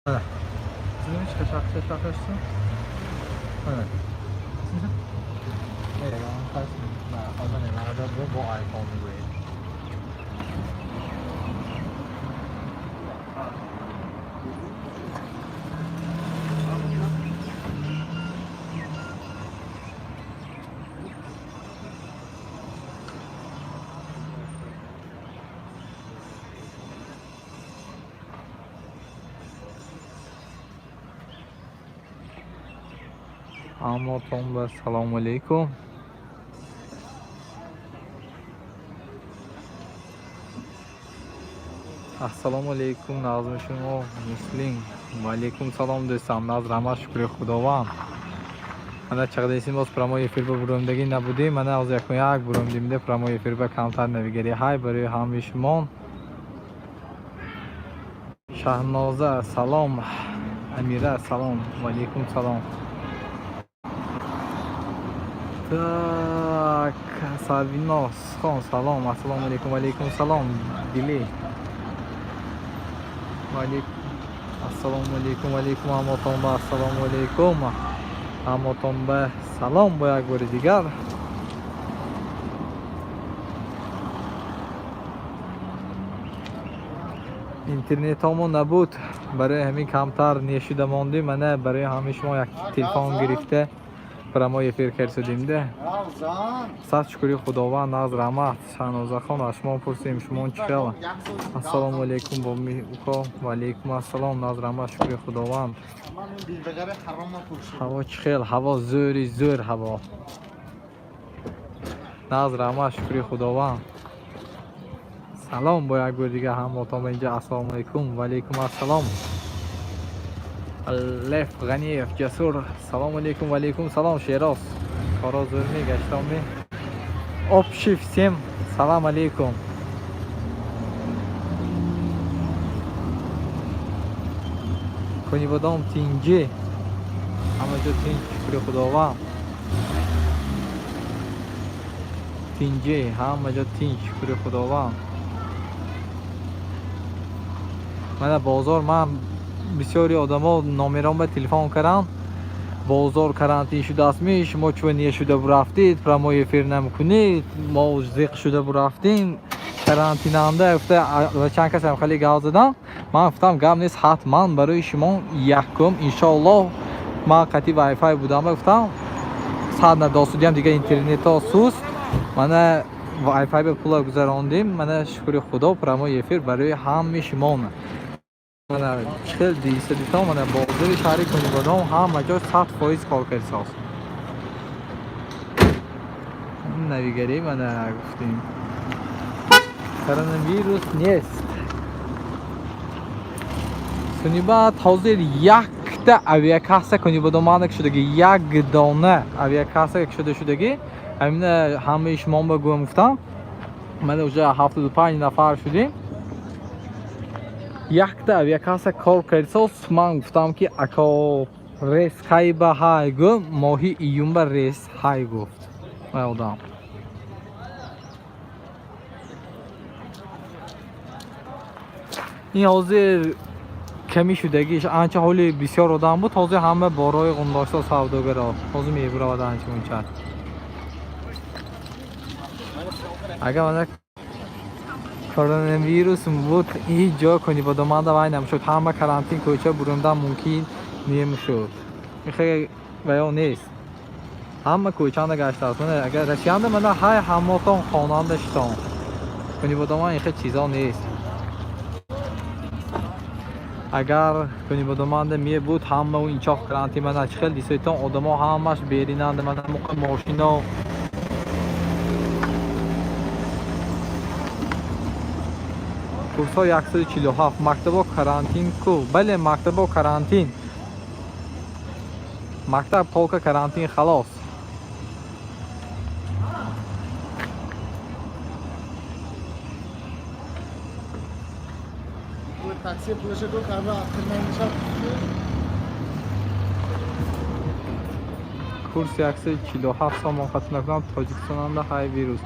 Mana. Chiqib. Mana. Bu iPhone bu. Ҳаматон ба салому алейкум. Ассалому алейкум, назми шумо муслим. Ва алейкум салом, дӯстам, наз раҳмат, шукри Худованд. Мана чақадесин боз прямой эфир ба буромдагӣ набудем. Мана ҳозир якун як буромдимда прямой эфир ба камтар навигарӣ ҳай барои ҳамаи шумон. Шаҳноза салом, Амира салом, ва алейкум салом. Так, Сарвинос хон салом, ассалому алейкум, ва алейкум салом, Дили. Ва алейкум ассалому алейкум, ва алейкум ҳамотон ба ассалому алейкум. Ҳамотон ба салом бо як бори дигар. Интернетҳомо набуд, барои ҳамин камтар нешуда мондем. Мана барои ҳамаи шумо як телефон гирифта прямой эфир кардудимда. Сад шукри Худованд, наз раҳмат. Шаҳнозахон, аз шумо пурсем, шумо чӣ хел? Ассалому алейкум, боми уко. Ва алейкум ассалом, наз раҳмат, шукри Худованд. Ҳаво чӣ хел? Ҳаво зӯри зӯр ҳаво. Наз раҳмат, шукри Худованд. Салом бо як бори дигар ҳамотон ба инҷа. Ассалому алейкум, ва алейкум ассалом. Лев Ғаниев Ҷасур, салому алейкум, ва алейкум салом, Шероз. Коро зӯр мегаштоми. Общий всем салам алейкум. Конибодом тинҷӣ. Ҳама ҷо тинҷ, шукри Худованд. Тинҷӣ, ҳама ҷо тинҷ, шукри Худованд. Мана бозор ман бисёри одамо номерон ба телефон карданд. Бозор карантин шудаастми, шумо чӯ не шуда бурафтед, прямой эфир намекунед, мо зиқ шуда бурафтем, карантинанда гуфта ва чанд касам хеле гап задам. Ман гуфтам гап нест, ҳатман барои шумо якум иншоаллоҳ. Ман қатъи вайфай будам, гуфтам сад надостудиам, дигар интернетҳо суст. Мана вайфай ба пула гузарондем. Мана шукри Худо, прямой эфир барои ҳамаи шумо. Мана чӣ хел дисадитон, мана бозори шаҳри Конибодом ҳама ҷо 100% кор кардисост. Навигарӣ мана гуфтем. Коронавирус нест. Сунибаъд ҳозир якта авиакасса Конибодоманда шудагӣ, як дона авиакасса шуда шудагӣ. Ҳамина ҳамаи шумо ба гӯям гуфтам. Мана уже 75 нафар шудем. Якта авиакасса кор кардисост. Ман гуфтам ки ако рейс кай ба ҳай гӯ, моҳи июн ба рейс ҳай гуфт. Вай одам. Ин ҳозир ками шудагиш, анча ҳоли бисёр одам буд, ҳозир ҳама борои ғундошта савдогаро. Ҳозир мебуравад анча мунча. Агар мана коронавирус буд, ҳеҷ ҷо Конибодоманда вай намешуд. Ҳама карантин кӯча бурундан мумкин намешуд. Ин хеле ваё нест. Ҳама кӯчанда гаштааст. Мана агар Россиянда мана ҳай ҳамотон хонанда шитон. Конибодоман ин хел чизо нест. Агар Конибодоманда мебуд, ҳама инчоқ карантин мана чӣ хел дисоитон одамо ҳамаш беринанда, мана муқа мошино. Курсҳо 147, мактабо карантин ку? Бале, мактабо карантин. Мактаб только карантин халос. Taksi pulishga qarab qilmaymish. Курс 147 сомон хато накунам, Тоҷикистонанда ҳай вирус.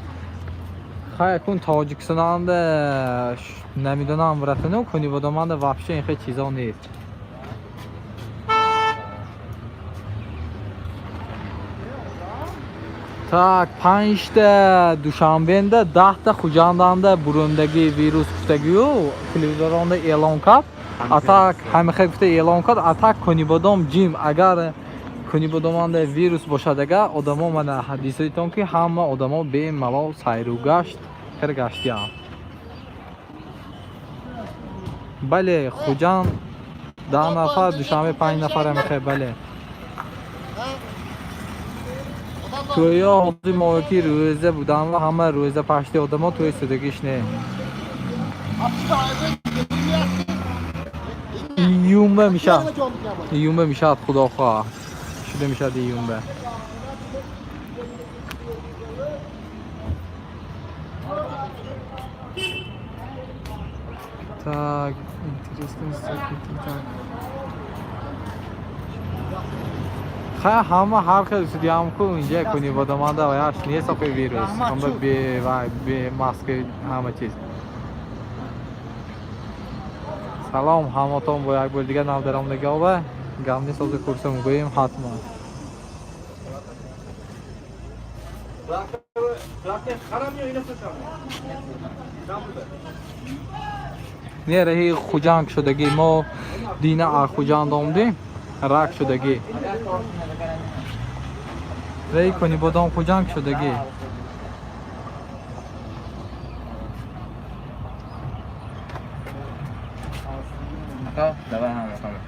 Хай акун Тоҷикистонанда намедонам, братану, Конибодоманда вообще ин хел чизо нест. Так, панҷта Душанбенда, 10та Хуҷанданда бурундагӣ вирус гуфтагию телевизоронда эълон кард. А так ҳамихе гуфта эълон кард, а так Конибодом ҷим. Агар Конибодоманда вирус бошад, агар одамо, мана ҳадисаитон ки ҳама одамо бемалол сайру гашт хир гаштиям. Бале, Хуҷанд 10 нафар, Душанбе панҷ нафар, ҳамихе, бале. Тӯйҳо ҳозир моҳи рӯза будан ва ҳама рӯза пашти одамо тӯй судагиш не. Июнба мешавад. Июнба мешавад, худо хоҳад. Шуда мешавад июнба. Так, интересно, так. Ха, ҳама ҳар хел судиям ку инҷа Конибодоманда ваяш нест охи вирус. Ҳама бе вай, бе маска, ҳама чиз. Салом ҳаматон бо як бор дигар навдаромдагиова. Гап нест, ҳозир курса мегӯем ҳатман. Не, раҳи Хуҷанд шудагӣ, мо дина аз Хуҷанд омдем, рак шудагӣ. Раҳи Конибодом Хуҷанд шудагӣ. Давай, ҳама, ҳама.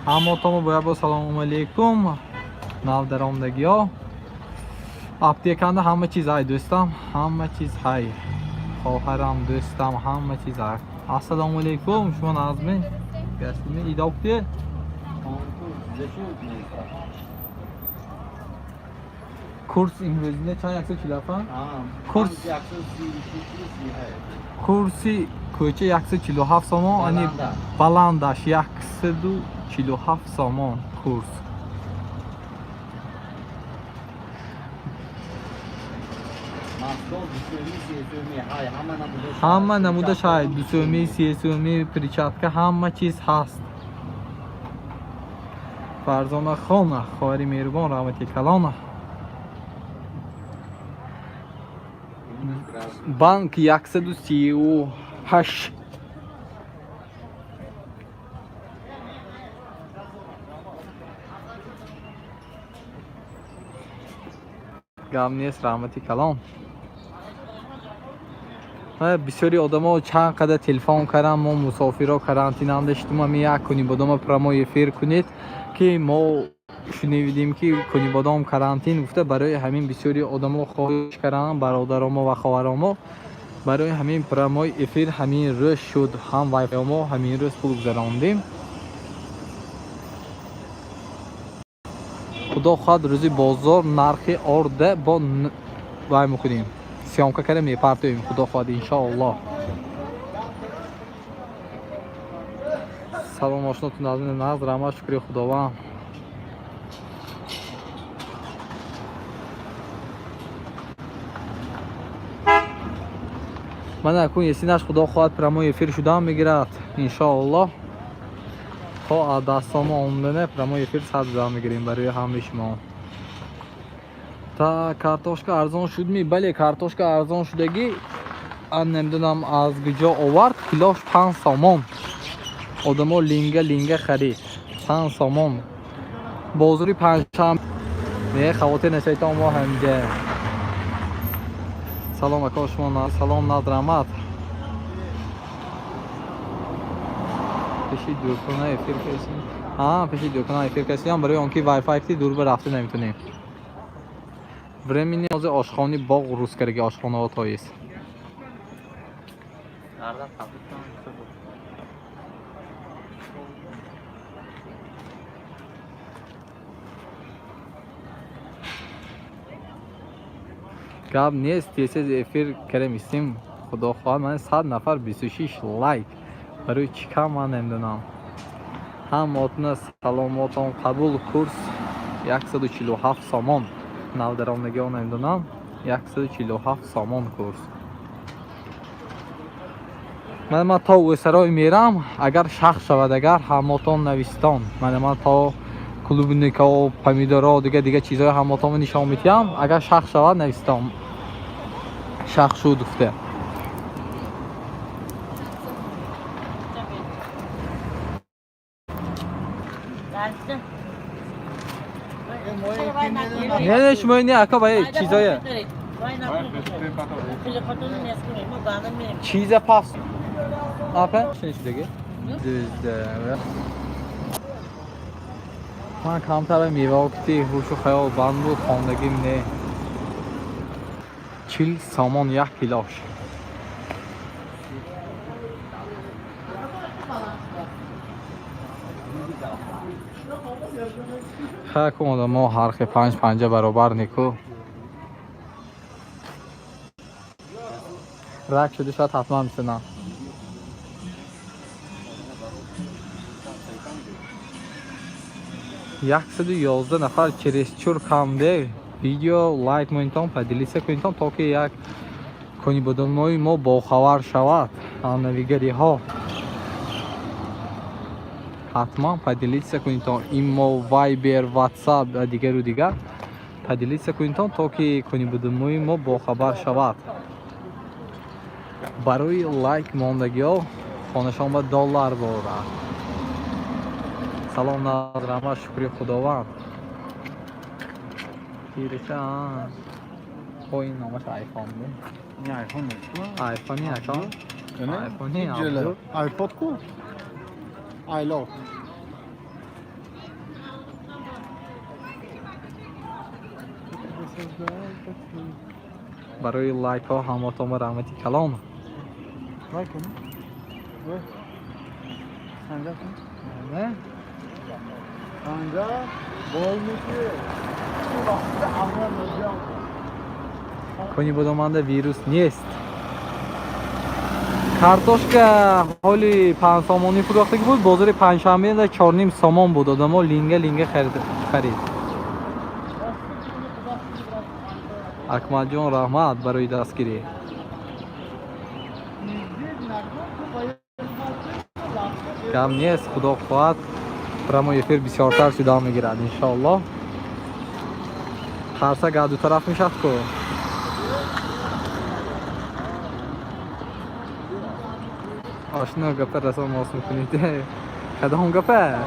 Ҳамотомо бояд бо салому алейкум навдаромдагиҳо. Аптеканда ҳама чиз ҳай, дӯстам, ҳама чиз ҳай. Хоҳарам, дӯстам, ҳама чиз ҳай. Ассалому алейкум, шумо нағзми? Гаштими? Идокти? Курс имрӯзина чанд, 147? Курс курси кӯча 147 сомон, ани баландаш 147 сомон курс. Ҳама намудаш ҳай, дусӯмӣ, сесӯмӣ, перчатка, ҳама чиз ҳаст. Фарзона хона, хоҳари меҳрубон, раҳмати калона. Банк 138. Гап нест, раҳмати калон. Бисёри одамо чанд қадар телефон кардам, мо мусофиро карантинанда шудум, ами як Конибодома прямой эфир кунед, ки мо шунидем, ки Конибодом карантин гуфта. Барои ҳамин бисёри одамо хоҳиш карданд, бародаромо ва хоҳаромо. Барои ҳамин прямой эфир ҳамин рӯз шуд, ҳам вайфаймо ҳамин рӯз пул гузарондем. Худо хоҳад, рӯзи бозор нархи орда бо вай мекунем, съёмка карда мепартоем, худо хоҳад, иншоаллоҳ. Салом, ошнотун, нағз, раҳмат, шукри Худованд. Мана акун есинаш, худо хоҳад, прямой эфир шудан мегирад, иншоаллоҳ. То аз дастомо омдане прямой эфир сад зан мегирем барои ҳамаи шумо. Та картошка арзон шудми? Бале, картошка арзон шудагӣ. Ан намедонам аз куҷо овард, килош 5 сомон. Одамо линга линга харид, 5 сомон. Бозори панҷшанбе не, хавотир нашавед, мо ҳамҷа. Салом, ако, шумо салом, надрамат. Пеши дуркона эфир кардем, а пеши дуркона эфир кардем, барои он ки вайфай ки дур ба рафта наметонем. Времени ҳозир ошхони боғ рӯз кардаги, ошхонаҳо тоист. Nereden tabii. Гап нест, тез эфир кардем, истем, худо хоҳад. Ман 100 нафар, 26 лайк, барои чӣ кам, ман намедонам. Ҳамотна саломотон қабул. Курс 147 сомон, навдаромдагиҳо намедонам, 147 сомон курс. Ман то Ӯсарой мерам, агар шахс шавад, агар ҳамотон навистон. Мана ман то Клубникао, помидоро, дига дига чизҳои ҳамотомо нишон метиҳам. Агар шах шавад, навистам. Шах шуд гуфта. Не, не, шумо не, ака, ба чизое. Чиза пас. Апа, шунидаги? Дузда. Ман камтар мева кути ҳушу хаёл банд буд, хондагим не. 40 сомон як килош. Ха, кун одамо ҳархи панҷ панҷа баробар неку. Рак шуда шояд, ҳатман мисанам. 111 нафар чересчур камде. Видео лайк монитон, поделиться кунитон, то ки як конибодомои мо бохабар шавад аз навигариҳо. Ҳатман поделиться кунитон, имо, Вайбер, Ватсап ва дигару дигар поделиться кунитон, то ки конибодомои мо бохабар шавад. Барои лайк мондагиҳо хонашон ба доллар борад. Салом, назрама, шукри Худованд. Тирича о, ин номаш айфон бу. Не, айфон нест. Айфони, ака, айфони. Ҷела. iPod ку? I love. Барои лайкҳо ҳамотома раҳмати калон. Лайк кун. Ой. Санҷар кун. Не? Санҷар бой меки. Вақти амра меҷам. Конибодоманда вирус нест. Картошка ҳоли 5 сомонӣ фурӯхтагӣ буд, бозори панҷшанбе да 4,5 сомон буд. Одамо линга линга харид. Акмалҷон, раҳмат барои дастгирӣ. Гам нест, Худо хоҳад, прямой эфир бисёртар шуда мегирад, иншоаллоҳ. Қарсак аз ду тараф мешавад ку. Ошно, гапа расо мос мекунед. Кадом гапа?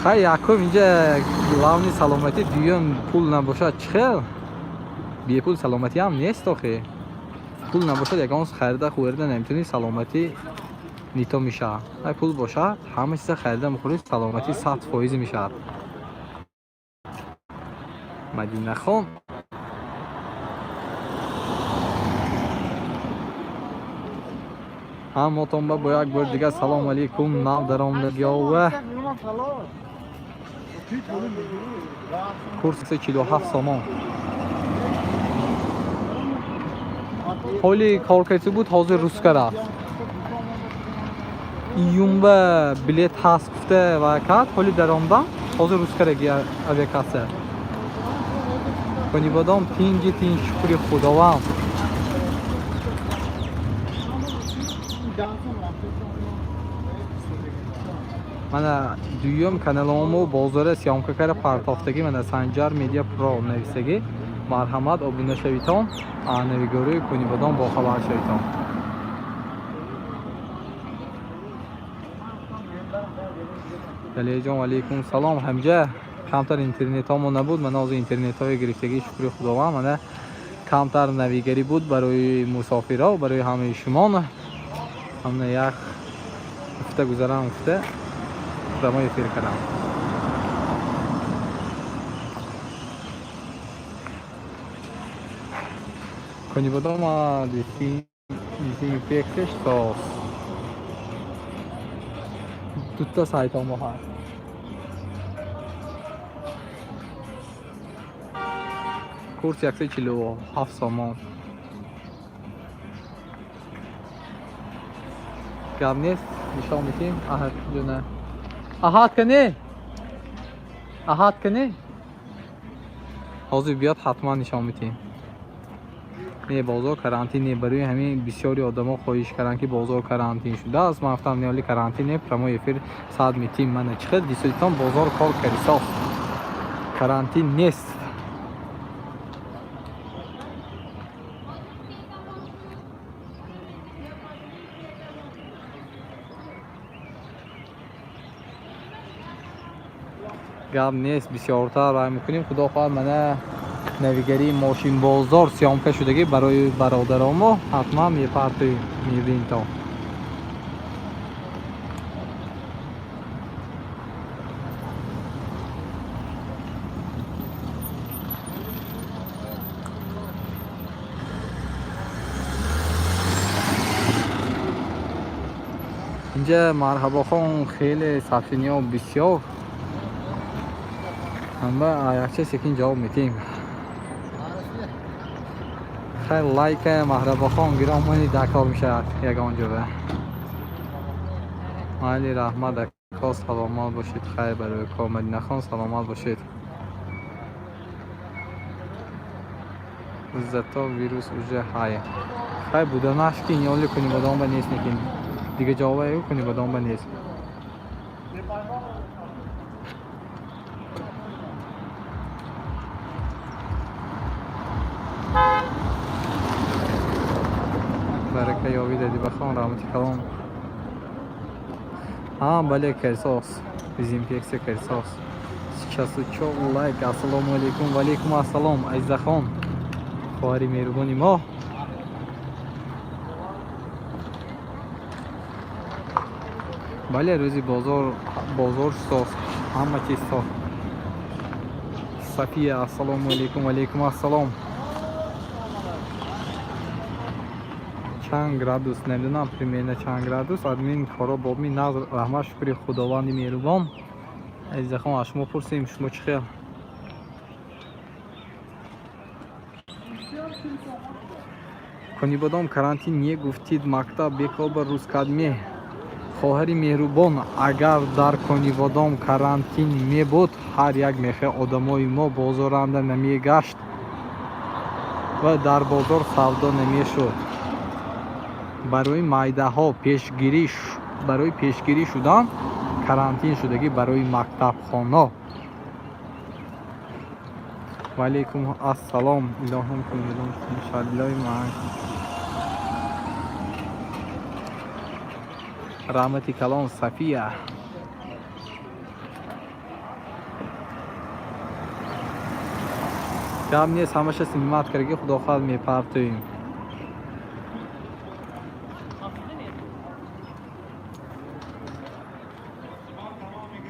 Хай, якум инҷа главный саломатӣ, дуюм пул набошад чӣ хел? Бепул саломатӣ ҳам нест охи. Пул набошад, ягон харида хӯрда наметавонӣ, саломатӣ нито мешавад. Ай пул бошад, ҳама чиза харида мехӯрӣ, саломатӣ 100% мешавад. Мадинахон, ҳамотон ба бо як бор дигар салом алейкум, нав даромдагиёва. Курс 47 сомон. Ҳоли коркарди буд, ҳозир русска рафт. Июнба билет ҳаст гуфта ва кард, ҳоли даромдам, ҳозир русскараги авиакасса. Конибодом тинҷи тинҷ, шукри Худованд. Мана дуюм каналому бозора съёмка кара партофтагӣ, мана Санҷар Медиа Про нависагӣ. Марҳамат, обуна шавитон, навигории Конибодом бохабар шавитон. Далерҷон, алейкум салом. Ҳамҷа камтар интернетҳомо набуд, мана ҳозир интернетҳои гирифтагӣ, шукри Худованд. Мана камтар навигарӣ буд барои мусофирҳо, барои ҳамаи шумон. Ҳамна як гуфта гузарам гуфта прямой эфир кардам. Конибодома дезинфексияш соз. Дута сайтомо ҳаст. Курс 147 сомон. Гап нест, нишон медиҳем. Аҳад ҷуна. Аҳад кане? Аҳад кане? Ҳозир биёд, ҳатман нишон медиҳем. Не, бозор карантин не. Барои ҳамин бисёри одамо хоҳиш карданд, ки бозор карантин шудааст. Ман гуфтам, не, оли карантин не, прямой эфир саат метим. Мана чӣ хел дисудитон, бозор кор карисост, карантин нест. Гап нест, бисёртар рай мекунем, худо хоҳад. Мана навигарии мошинбозор съёмка шудагӣ барои бародаромо, ҳатман мепартоем, мебинтон. Инҷа Марҳабохон, хеле сообщениҳо бисёр, ҳама якча секин ҷавоб метиҳем. Хай, лайка Маҳрабохон гиромони дакор мешавад ягон ҷоба. Майли, раҳмат, ако, саломат бошед. Хайр барои ко Мадинахон, саломат бошед. Зато вирус уже ҳай. Хай, буданаш ки ниёли куни бодомба нест, некин дига ҷавоба куни бодомба нест. Барака ёвӣ дадибахон, раҳмати калон. Ҳа, бале, керсос, дезинфексия керсос. Часу лайк. Ассалому алайкум. Ваалайкум ассалом, Азизахон, хоҳари меҳрубони мо. Бале, рӯзи бозор, бозор соз, ҳама чиз соз. Сафия, ассалому алайкум. Ваалайкум ассалом. Чанд градус, намедонам, примерно чанд градус, админ? Коро бобми назр, раҳмат, шукри худованди меҳрубон. Азизахон, аз шумо пурсем, шумо чӣ хел? Конибодом карантин не гуфтид, мактаб бекоба рӯз кадме. Хоҳари меҳрубон, агар дар Конибодом карантин мебуд, ҳар як мехе одамои мо бозоранда намегашт ва дар бозор савдо намешуд. Барои майдаҳо пешгирӣ, барои пешгирӣ шудан карантин шудагӣ, барои мактабхоно. Ваалайкум ассалом. Илоҳум шаллои ман, раҳмати калон, Сафия. Гап нест, ҳамаша снимать кардаги, худо хоҳад, мепартоем.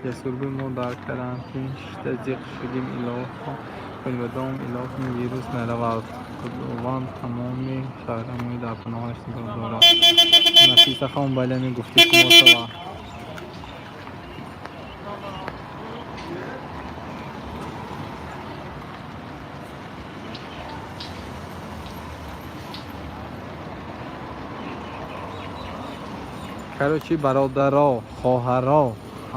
Ҷасурбӯи мо дар карантин шишта зиқ шудем. Илоҳо, Конибодом илоҳи вирус наравад, Худованд тамоми шаҳрамои дар паноҳаш нигоҳ дорад. Нафисахон, бале, мегуфтӣ шумо шава. Короче, бародаро, хоҳаро,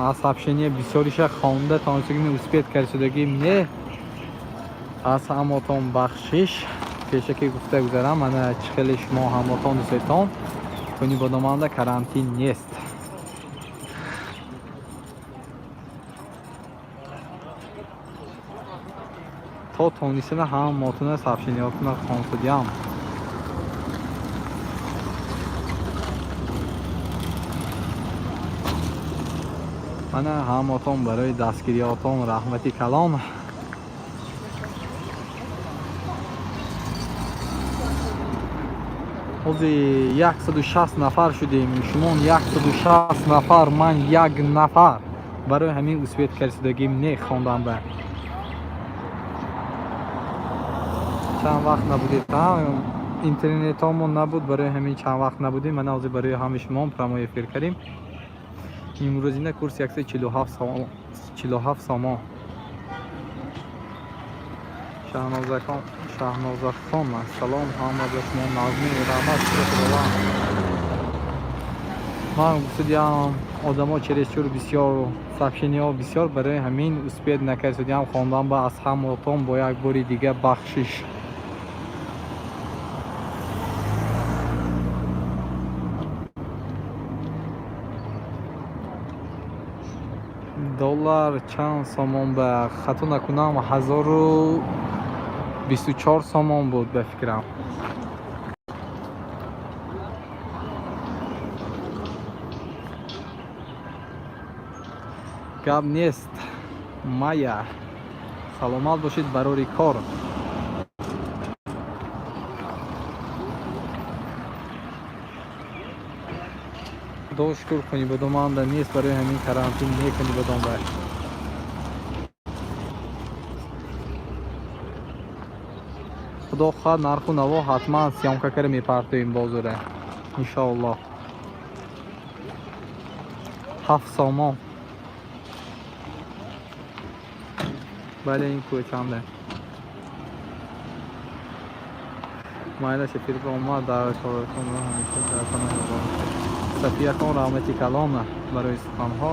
аз сообщения бисёриша хонда тонистагим, успеть кардшудагим не, аз ҳамотон бахшиш пешакӣ гуфта гузарам. Мана чӣ хеле шумо ҳамотон дӯстетон, Конибодоманда карантин нест. То тонистана ҳамотона сообщениётона хонсудиям. Мана ҳамотон барои дастгириётон раҳмати калон. Ҳозир 160 нафар шудем. Шумон 160 нафар, ман як нафар. Барои ҳамин успеть кардагим не хондан ба. Чанд вақт набудед, интернетҳомон набуд, барои ҳамин чанд вақт набудем. Мана ҳозир барои ҳами шумон прямой эфир кардем. Имрӯзина курс 147 сомон. Шаҳнозахон, Шаҳнозахон, салом ҳама ба шумо. Назмин, раҳмат, шукр Худованд. Ман гуфтудиам, одамо чересчур бисёр, сообщениҳо бисёр, барои ҳамин успеть накардудиам хондан ба. Аз ҳамотон бо як бори дига бахшиш. Доллар чанд сомон ба, хато накунам, 1024 сомон буд, ба фикрам. Гап нест, Майя, саломат бошед, барори кор. Худо шукр, Конибодоманда нест, барои ҳамин карантин не Конибодом ба. Худо хоҳад, нарху наво ҳатман съёмка кара мепартоем бозора, иншоаллоҳ. 7 сомон. Бале, ин кӯчанде майла шефир омад дар коротонро ҳамеша дар паноҳи Аллоҳ. Сафияхон, раҳмати калон барои суханҳо.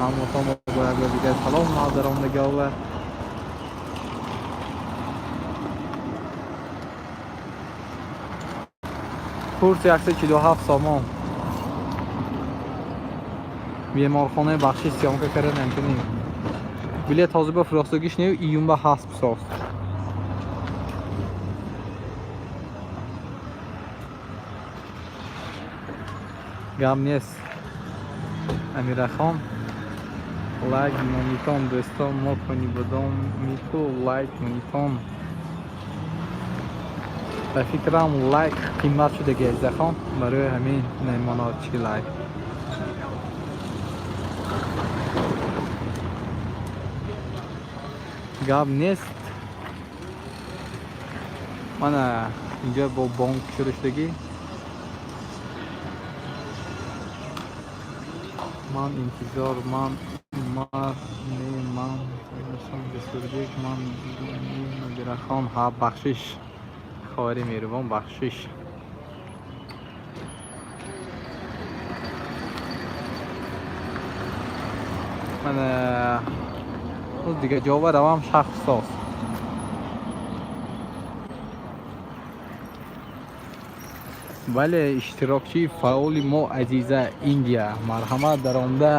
Ҳамотон бо як бор дигар салом даромдагиовар. Курс 147 сомон. Беморхонаи бахши съёмка кара намкунем. Билет ҳозир ба фурӯхтагиш не, июн ба ҳаст бисоз. Гап нест, Амирахон, лайк монитон. Дӯстон, мо Конибодом мику, лайк монитон. Ба фикрам, лайк қимат шуда, Гездахон, барои ҳамин намонад чи лайк. Гап нест. Мана инҷо бо бонк шурӯъ шудагӣ. Ман интизор, ман Умар не, ман Ҷасурбек, ман Нодирахон. Ҳа, бахшиш, хоҳари меҳрубон, бахшиш. Мана дигар ҷоба равам, шахсоз. Бале, иштирокчии фаъоли мо Азиза Индия, марҳамат, даромада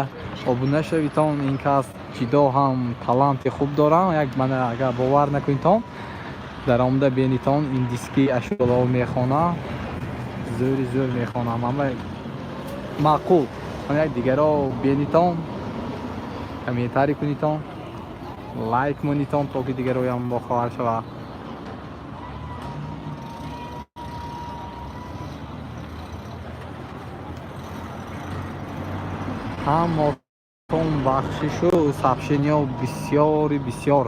обуна шавитон. Ин кас ҷидо ҳам таланти хуб дорам. Як мана, агар бовар накунитон, даромада бенитон, индиски ашуло мехонам, зӯри зӯр мехонам, ама маъқул. Як дигаро бенитон, комментарий кунитон, лайк монитон, то ки дигароям бохабар шавад. Ҳамотон бахшишу, сообщения бисёри бисёр.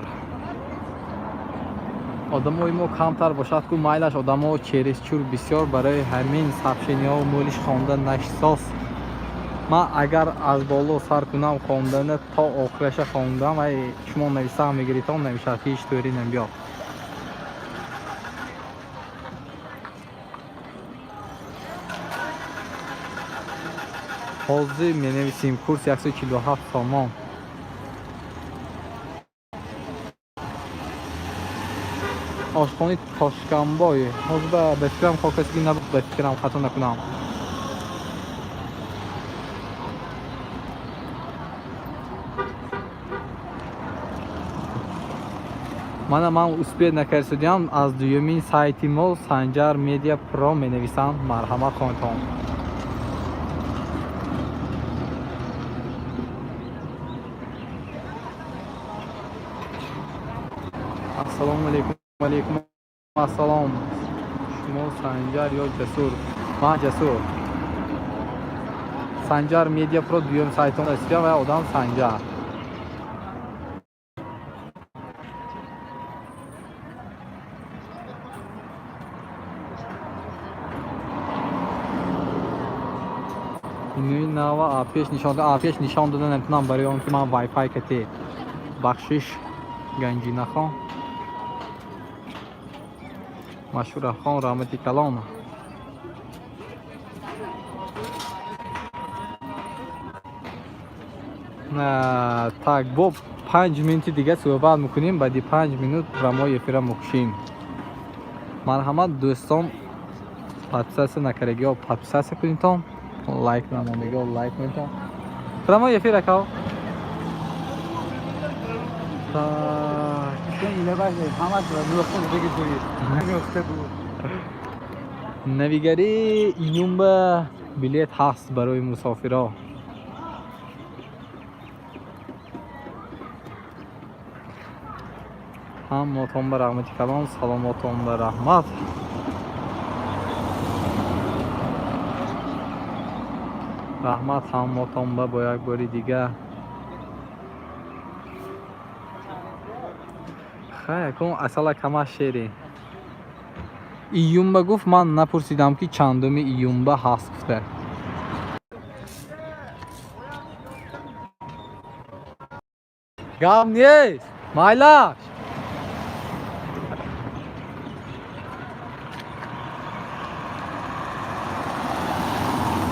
Одамои мо камтар бошад ку майлаш, одамо чересчур бисёр, барои ҳамин сообщения мӯлиш хонда нашсос. Ман агар аз боло сар кунам хондана, то охираша хондам, ай шумо нависаам мегиритон, намешавад, ҳеҷ тӯри намбиёд. Ҳозир менависем, курс 147 сомон. Ошхонаи Тошкамбой ҳозир ба фикрам хокасигӣ набуд, ба фикрам, хато накунам. Мана, ман успеть накардам. Аз дуюмин сайти мо Санҷар Медиа Про менависам, марҳамат, хонтон. Ассалому алайкум. Алайкум ассалом. Шумо Санҷар ё Ҷасур? Ман Ҷасур. Санҷар Медиа Про дуюм сайтон расида ва одам Санҷар. Инуи нава пеш нишон, пеш нишон дода наметавонам, барои он ки ман вайфай кате. Бахшиш, Ганҷинахон. Машҳурахон, раҳмати калон. Так, бо 5 минути дига суҳбат мекунем, баъди 5 минут прямой эфира мекушем. Марҳамат, дӯстон, подписаться накардагиҳо подписаться кунитон, лайк намондагиҳо лайк кунитон. Прямой эфир, акао. Так. Навигари июнба билет ҳаст барои мусофиро. Ҳаммотон ба раҳмати калон, саломотон ба раҳмат. Раҳмат ҳаммотон ба бо як бори дига. Хай, акун асала камаш шери. Июнба гуфт, ман напурсидам, ки чандуми июнба ҳаст гуфта. Гап нест, майлаш.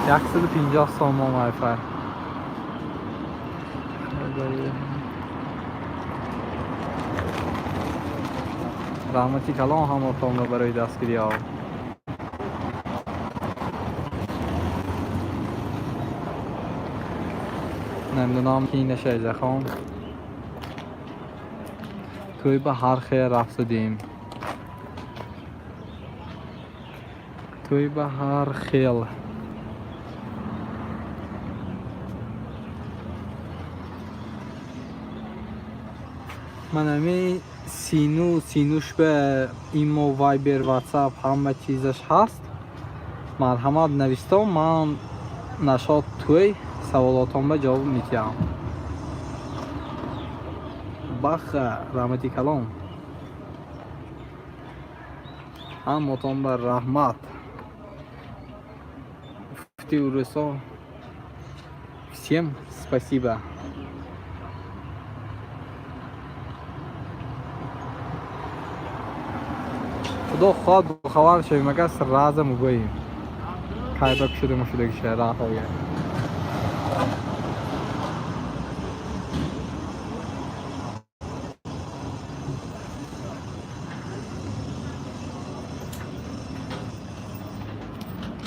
150 сомон вайфай. Раҳмати калон ҳамотонро барои дастгириҳо. Намедонам, ки нашайзахон. Тӯй ба ҳар хел рафтадем. Тӯй ба ҳар хел. Ман ами сину синуш ба имо, Вайбер, Ватсап ҳама чизаш ҳаст. Марҳамат, навистон, ман нашод тӯй саволотон ба ҷавоб медиҳам. Баха, раҳмати калон. Ҳамотон ба раҳмат. Гуфти урусо, всем спасибо. Худо хоҳад, бохабар шавем, агар сразу мегӯем. Кайба кушода мушудагиша раҳоя.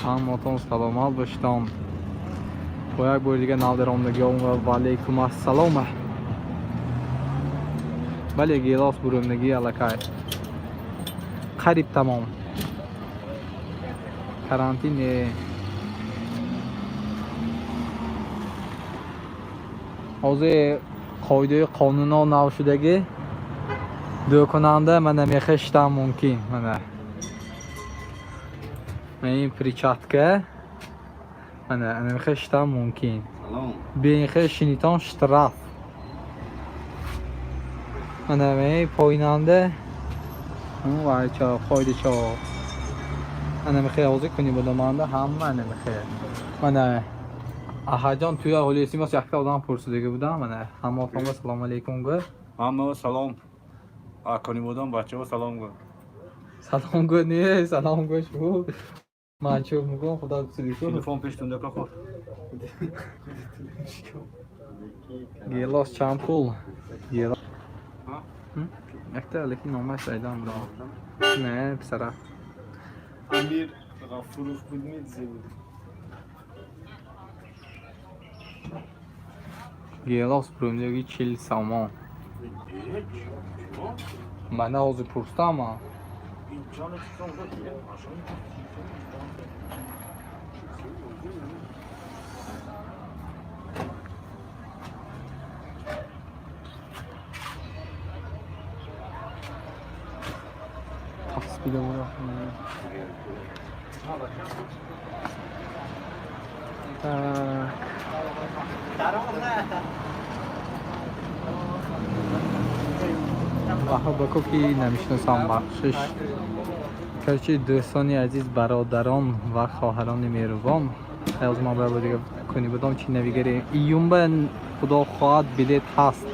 Ҳаматон саломат бошедон. Бо як бори дига навдаромдагиҳо ва алайкум ассалом. Бале, гелос бурумдагӣ аллакай. Қариб тамом. Карантин не. Ҳозир қоидаи қонунҳо нав шудагӣ. Дӯконанда мана мехештам мумкин. Мана. Мана ин перчатка. Мана ана мехештам мумкин. Салом. Бенхе шинитон штраф. Мана ин поинанда вайчо қоидачо. Ана мехе ҳозир кунӣ бодоманда ҳама ана мехе. Мана Аҳаҷон туя ҳолисимос якта одам пурсидагӣ будам. Мана ҳамаатонга салому алейкум гӯ. Ҳама салом. Акони будам, бачаҳо салом гӯ. Салом гӯ, не, салом гӯ шу. Ман чӣ мегӯям, худо пурсидӣ ку. Телефон пештунда ка хор. Гелос чанд пул? Гелос. Якта лекин номаш айдам будам. Не, писара. Амир Ғафуров буд медзе буд. Гелос бурумдагӣ 40 сомон. Мана ҳозир пурсидам. Таспида бура. Так. Баҳо бако, ки намешиносам, бахшиш. Короче, дӯстони азиз, бародарон ва хоҳарони меҳрубон, ҳоз ман бояд дига кунӣ будам, чи навигари июнба худо хоҳад билет ҳаст.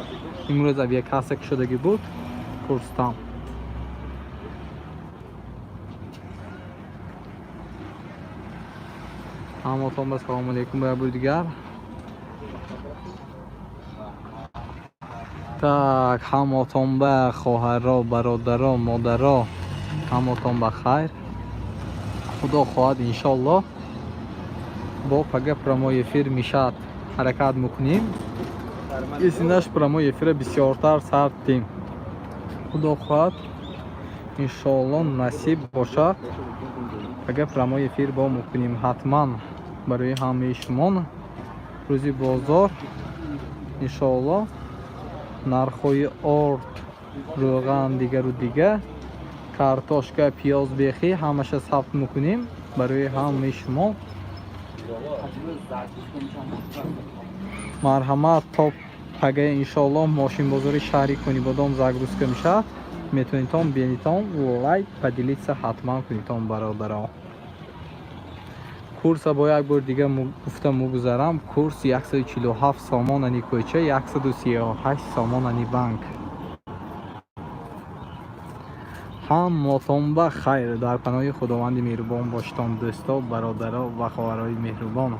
Имрӯз авиакасса кушодагӣ буд, пурсидам. Ҳаматон ба салому алейкум ба як бори дигар. Так, ҳамотон ба хоҳаро, бародаро, модаро, ҳамотон ба хайр. Худо хоҳад, иншоллоҳ, бо пага прямой эфир мешавад. Ҳаракат мекунем. Исинаш прямой эфира бисёртар сар тим. Худо хоҳад, иншоалло, насиб бошад, агар прямой эфир бо мекунем ҳатман барои ҳамаи шумо. Рӯзи бозор, иншоалло, нархҳои орд, рӯған, дигару дига, картошка, пиёз, бехӣ, ҳамаша сабт мекунем барои ҳамаи шумо. Марҳамат, то пага, иншоалло, мошинбозори шаҳри Конибодом загрузка мешавад. Метавонитон бинитон, лайк, поделиться ҳатман кунитон, бародаро. Курса бо як бор дига гуфта мугузарам: курс 147 сомонани кӯча, 138 сомонани банк. Ҳаммотон ба хайр, дар паноҳи Худованди меҳрубон бошитон, дӯсто, бародаро ва хоҳарои меҳрубон.